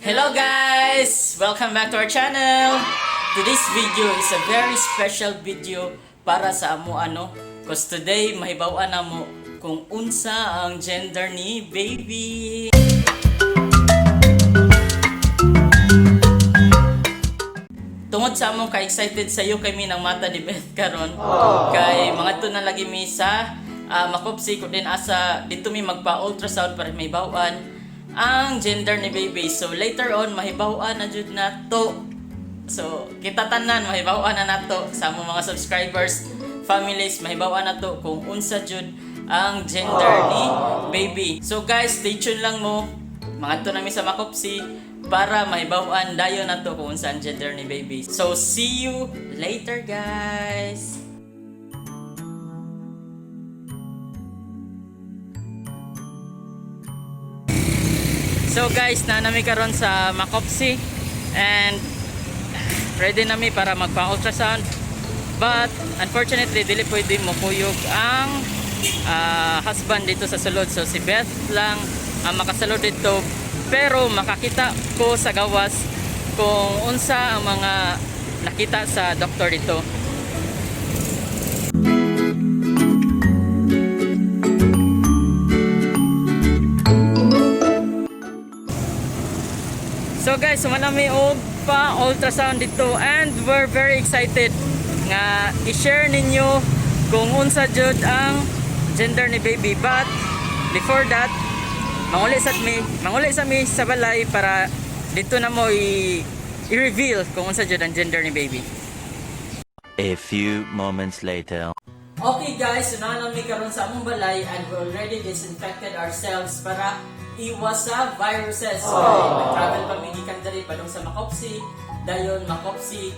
Hello guys! Welcome back to our channel! Today's video is a very special video para sa amo ano. 'Cause today mahibaw-an na mo kung unsa ang gender ni baby. Tungod sa among ka-excited sa iyo kami ng mata ni Beth karon, kay mga na lagi mi sa Macopsi kung din asa dito mi magpa-ultrasound para mahibaw-an ang gender ni baby. So later on mahibaw-an na jud na to. So kita tanan mahibaw-an na nato sa among mga subscribers, families, mahibaw-an na to kung unsa jud ang gender ni baby. So guys, stay tuned lang mo. Mangadto nami sa Macopsi para mahibaw-an dayon nato kung unsa ang gender ni baby. So see you later, guys. So guys, na nami karon sa Macopsi and ready nami para magpa-ultrasound. But unfortunately, dili pwede mo kuyog ang husband dito sa sulod. So si Beth lang ang makasulod dito, pero makakita ko sa gawas kung unsa ang mga nakita sa doktor dito. So guys, sumala mi og pa ultrasound dito and we're very excited nga i-share ninyo kung unsa jud ang gender ni baby. But before that, manguli sa mi sa balay para dito na mo i-reveal kung unsa jud ang gender ni baby. A few moments later. Okay guys, so naa nami karon sa among balay and we already disinfected ourselves para iwas sa viruses. Kay nag-travel pa mi gikan diri padung sa Macopsi, dayon Macopsi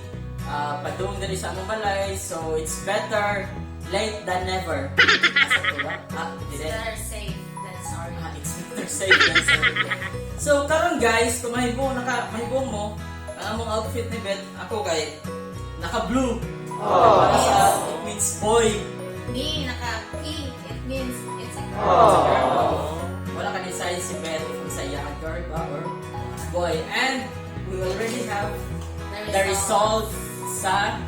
padung diri sa among balay. So it's better late than never. Asa to ba? Ah, It's dili. better safe than sorry. Ah, it's better safe than sorry. So karon guys, kung mahibo naka mahibo mo ang among outfit ni Beth, ako kay naka blue. Para sa it means boy. Me, naka pink. It means it's a girl. It's a girl. Wala ka decide si Beth if sa iya a girl ba or boy. And we already have the result sa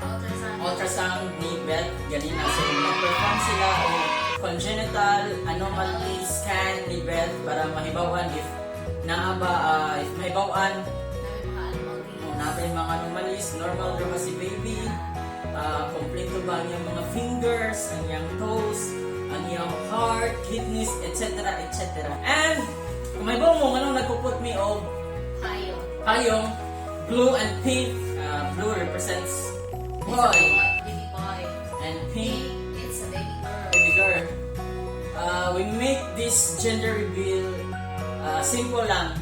Ultrasound. Ultrasound ni Beth ganina. So, nag-perform sila o congenital anomaly scan ni Beth para mahibawan if naa ba, if mahibawan Namin mga anomalies. No, naa bay mga anomalies, normal ra ba si baby, kompleto ba ang iyang mga fingers, ang iyang toes, ang iyang heart, kidneys, etc. etc. And kung may mo, nganong nagpuput mi og Payong. Payong, blue and pink, blue represents It's a boy, baby boy. And pink, Pink, it's a baby girl. Baby girl. We make this gender reveal simple lang.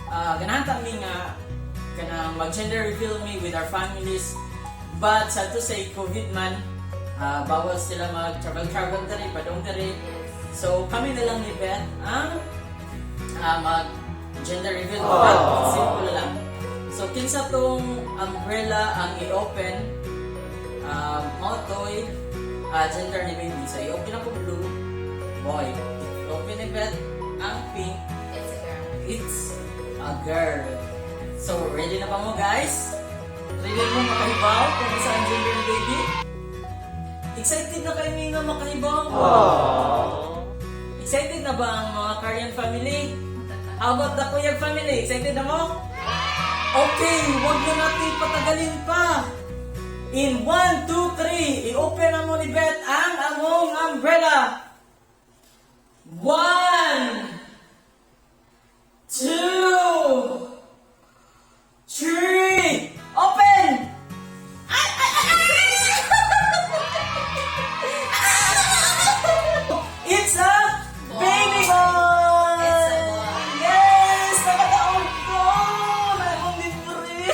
Ganahan ta mi nga kanang mag-gender reveal mi with our families. But sad to say, COVID man, bawal sila mag-travel travel diri, padung diri. So kami na lang ni Beth ang mag gender reveal. But simple lang. So kinsa tong umbrella ang i-open, mao to'y gender ni baby. So i-open ako blue, boy. I-open ni Beth ang pink, It's a girl. It's a girl. So ready na ba mo, guys? Ready mo makahibaw kung unsa ang gender ni baby? Excited na kayo nga makahibaw? Excited na ba ang mga Karian family? How about the Kuyag family? Excited na mo? Okay, wag na natin patagalin pa. In 1, 2, 3, i-open na mo ni Beth ang among umbrella. 1, 2, 3, open! Ay, ay, ay, ay! It's a baby boy! It's a boy. Yes! Nakataon ko! Akong libre!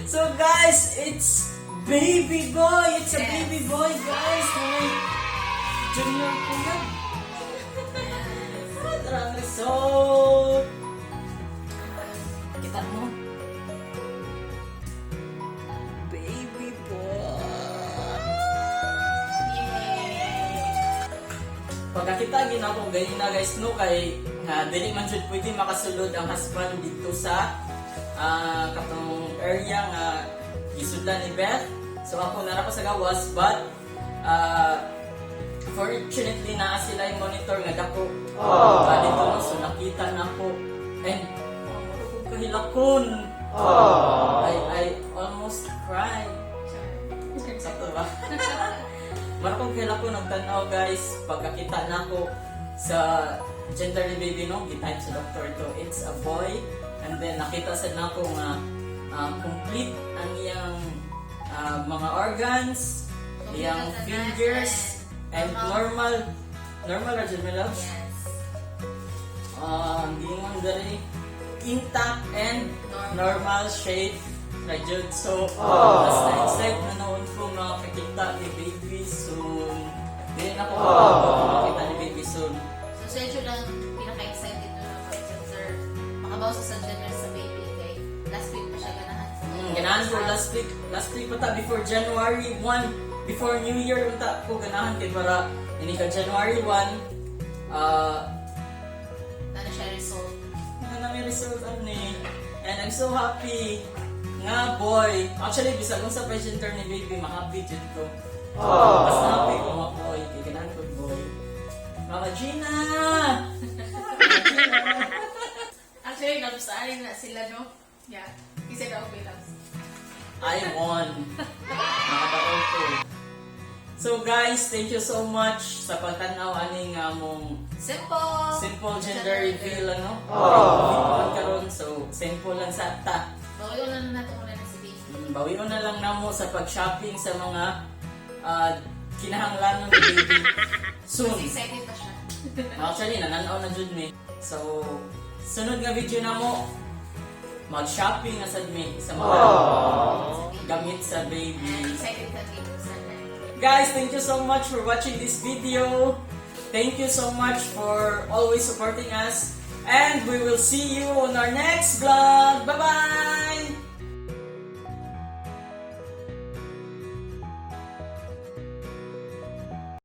So guys, it's baby boy! It's a baby boy, guys! May junior ko na. Tara ang result! Kita mo? Baby boy! Yay! Pagkakita gina ako ganina, guys, no, kay Nga dili man jud pwede makasulod ang husband dito sa katong area nga gisudlan ni Beth. So ako nara ko sa gawas, but fortunately naa sila yung monitor nga dako. Dito no, so nakita na ko and oh, mura kong kahilakon. I almost cried. Sakto ba? Mura kong kahilakon og tan-aw, guys, pagkakita nako sa gender ni baby, no, gitype sa doctor to, it's a boy, and then nakita sa nako nga complete ang iyang mga organs, Complete iyang ang tanan fingers and normal normal ra jud, my loves. Yes. Ang giingon diri, intact and Normal. normal shape ra jud. So, mas na-excite na noon ko makakita ni baby soon. Dili na ko makakita ni baby soon. So, siya yun lang pinaka-excited na mag-gender. Makabaw sa gender sa baby kay last week pa siya ganahan sa Ganahan ko last week pa ta, before January 1, before New Year unta ko ganahan kay para ini ka January 1 Ano siya result. Nga na may result ani. And I'm so happy nga boy. Actually, bisag unsa pa gender ni baby, ma-happy jud ko. Basta happy ko nga boy. Kay ganahan ko boy. Mama Gina! Mama Gina! Actually, nabsaan na sila, no? Yeah. Isa na okay lang. I won. Nakadaog ko. So guys, thank you so much sa pagtanaw aning among Simple! Simple gender reveal, ano? Oh. Karon, so simple lang sa ta. Bawi na lang natin muna na si baby. Bawion na lang namo sa pag-shopping sa mga kinahanglanon ni baby soon. Mas excited pa siya. Actually, nananaw na jud mi. So, sunod nga video na mo, mag-shopping na sad mi sa mga gamit sa baby. Excited ka dito sa Guys, thank you so much for watching this video. Thank you so much for always supporting us. And we will see you on our next vlog. Bye-bye!